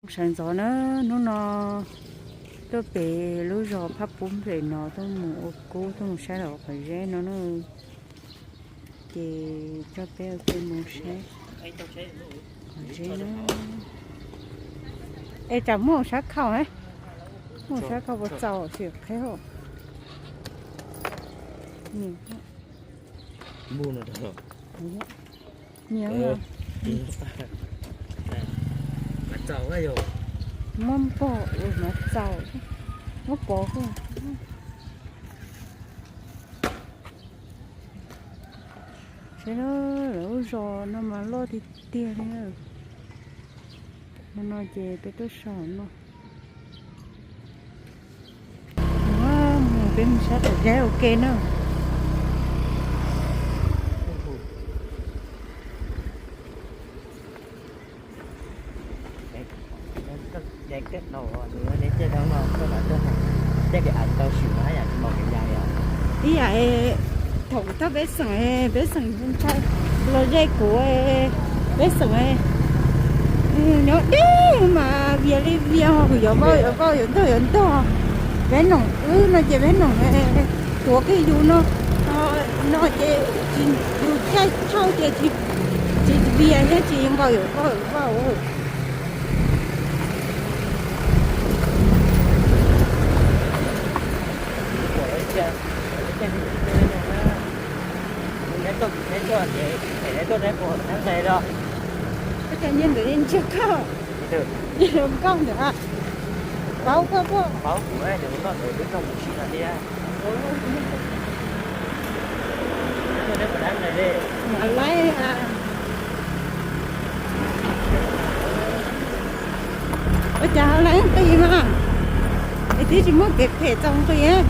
Sawv ntxov na, hnub no tuaj pem lub zos Phaj Pub Nplem no tuaj mus ua kub, tuaj mus saib lawv qhov zeb no na. Ces coj peb ua ke mus saib qhov zeb na. Es tsam muaj sab khau, muaj sab khau puas txaus tsis qheb hos. Nyiam muab pog ua no txaus, muab pov. Saib na, lawv lub zos no mas loj tiag tiag li. Hmo no ces peb tuaj so no. Mus peb mus saib tom zeb ua ke na. Ib yam thaum kuv thaj peb xeem, peb xeem ntshai los ze kuv, peb xeem nyob deb mas vias li vias, kuv yuav vau yuav vau yuav ntog yuav ntog. Peb noom wb no ces peb noom tuav kiag yus no, no ces yus caij tshauj ces tsis vias thiab tsis npaum yuav vau yuav vau. Ua cas nyias ntawd yeej ntsia koj, yeej nkauj ntawd, paub koj puas? Ua cas leej nqis mas es twb tsis muaj kev phem txaus nqis.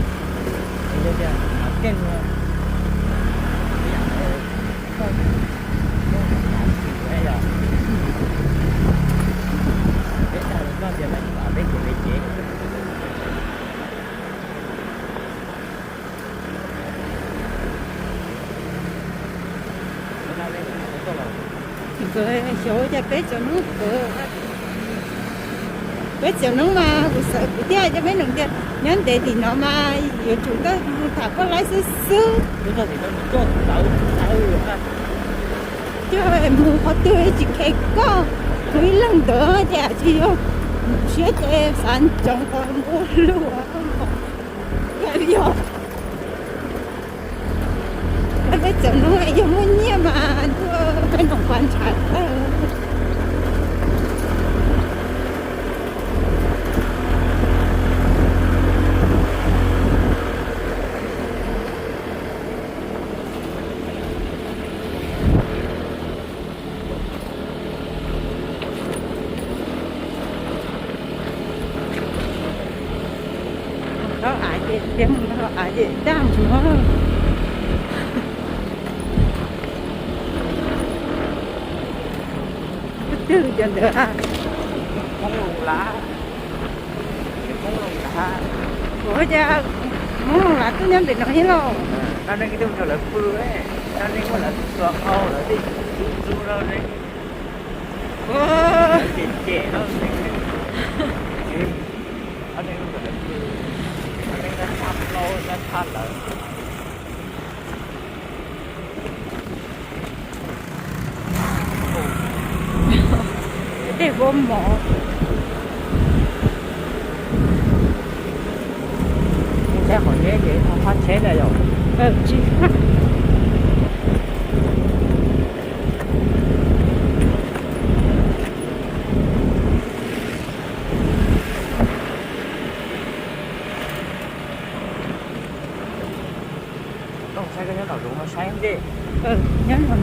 Nkawd xyov ua cas peb cov hnub kawg, peb cov hnub mas kuv xav kuv thiaj coj peb noom tias nyob ntev tim no mas yuav tsum tuaj mus tham koj laib xwb xwb. Coj mus qhov twg tsis khe koj, mus ib leeg ntawd ces tsis yog siab ces xav ntsoov qhov nqua lug. Yog peb txawm hnub yog muaj nyiaj mas tuaj peb noom pas ntshav tag. Mus tau av ces thiab, mus tau av ces daj mus. Twg cov ntawd? Ua cas Hmoob Loos Lav twb nyob pem no thiab los? Tej vov mov. Mus saib qhov zeb ces ho qhov tsheb lawm yom. Tsis Nyob no,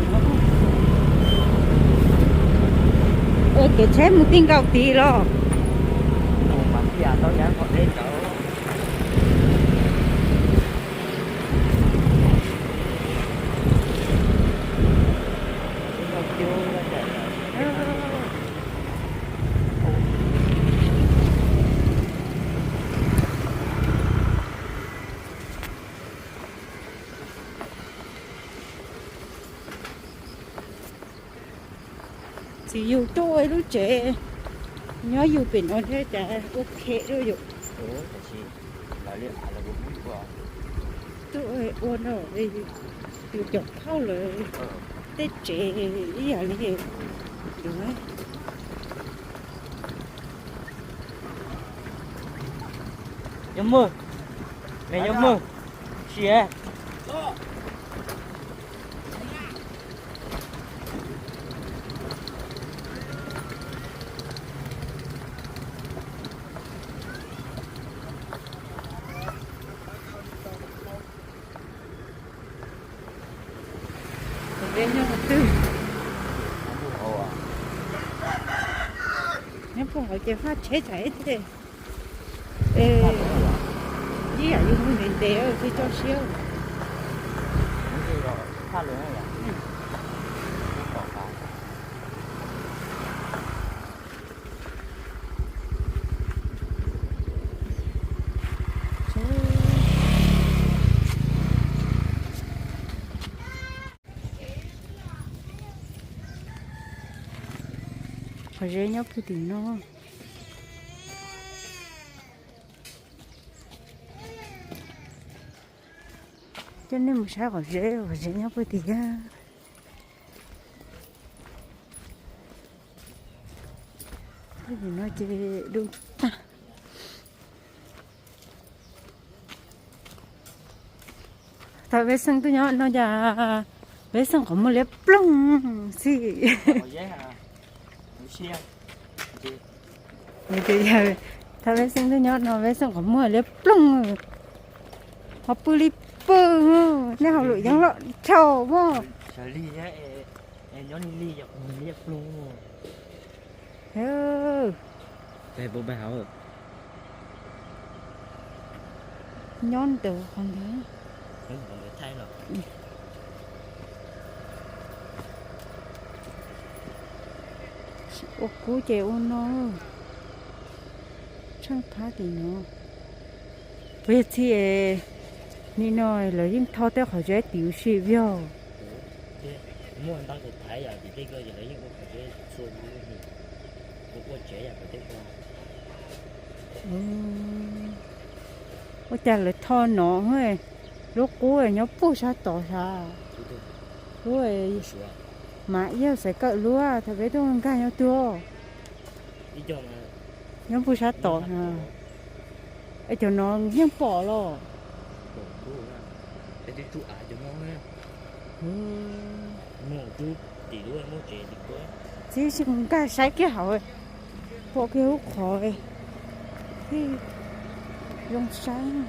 kev tsheb mus ti nkaus tid los? Txiv yug tuaj ua ib lub tsev Nyob yus pem no thiab cas ua phem lawm yom. Tuaj ua no, yus cov phauj lawm, tej tsev ib yam li. Nyob muag, me nyob muag, sia. Nyob puag hauv ces faj tsheb tsam ib txhij, ib yam li mus ntev ntev thiaj tso siab. Qhov zeb nyob puag tim no. Coj nej mus saib qhov zeb, qhov zeb nyob puag tim yog. Tim no ces dub tag. Thaum peb xeem tuaj nyob no cas peb xeem qhov muag liab ploog xwb. Thaum peb xeem tuaj nyob no peb xeem qhov muag liab ploog, ho pw li pw, nej hauj lwm yeej loj dhau mog. Nyob ntawd qhov ntawd. Ua kub ces ua no, tsheej phab tim no. Puas yog txhij, nim no lawv yeej tho tej qhov zeb tim ua si vim yog. Ua cas lawv tho no, lub qub nyob puag sab tod sas, lub mas yog xaiv kawm lub thaum peb tuaj nkag nyob tuag, nyob puag sab tod. Es cov no yeej pom los? Txib tsis nkag saib kiag hauv, pom kiag lub qhov, thiaj zoo saib,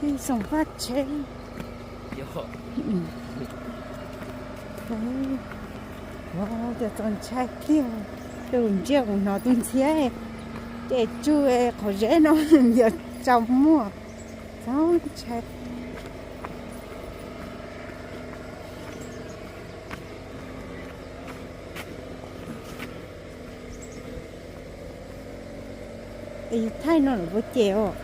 thiaj xoom faj tsheb. Cov txaus ntshai tiag, tus ntsia kuv hnov tus ntxhiab ces tsuj qhov zeb no yuav tsaus muag, txaus ntshai. Es yus thaij no lawm puas cem os?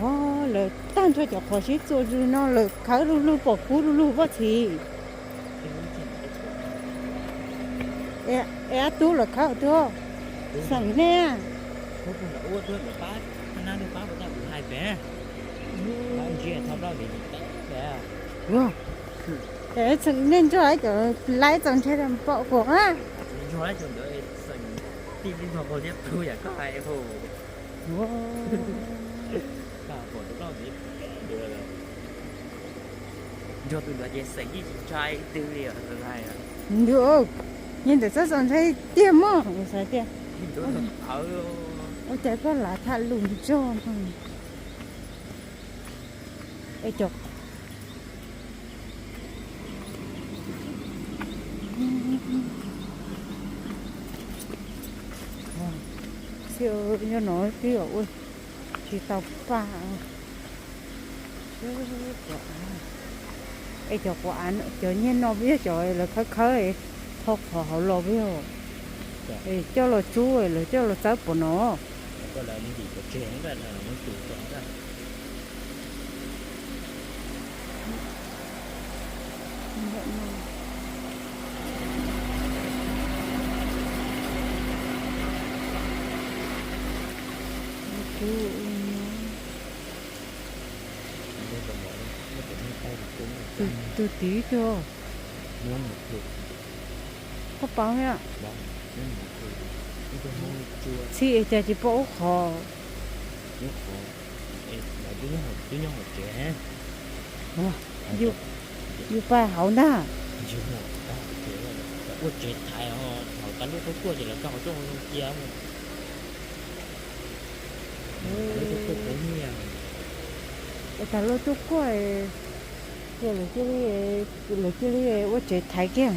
Ua, lawv tag nrho cov qhov sib txuas zws no lawv khawb lu lug pom kub lu lug pob txhis. Es ab tub lawv khawb tub, xeem nej. Es xeem nej nrog cov laib txaus ntshai pom kuv a. Nyob ntawm txoj txaus ntshai tiag mog, xav tias ua cas koj lav tham lus nrog no. Nyob no twb ua tsis tau pa. Es cov quav av, cov nyiaj no peb yog cov lawv khawb khawb tho qhov hauv los peb yog. Coj los tsub, lawv coj los txawb pov no. Tus tiv tuag. Koj paub thiab. Txhij es cas tsis pom ub qho. Yus pais hauv ntag. Ua tsev thaiv, thaum tas luaj tuaj kuaj ces lawv kaw hauv tsooj zoo cia. Tas luaj tuaj kuaj, ces lawv cia li, lawv cia li ua tsev thaiv kiag.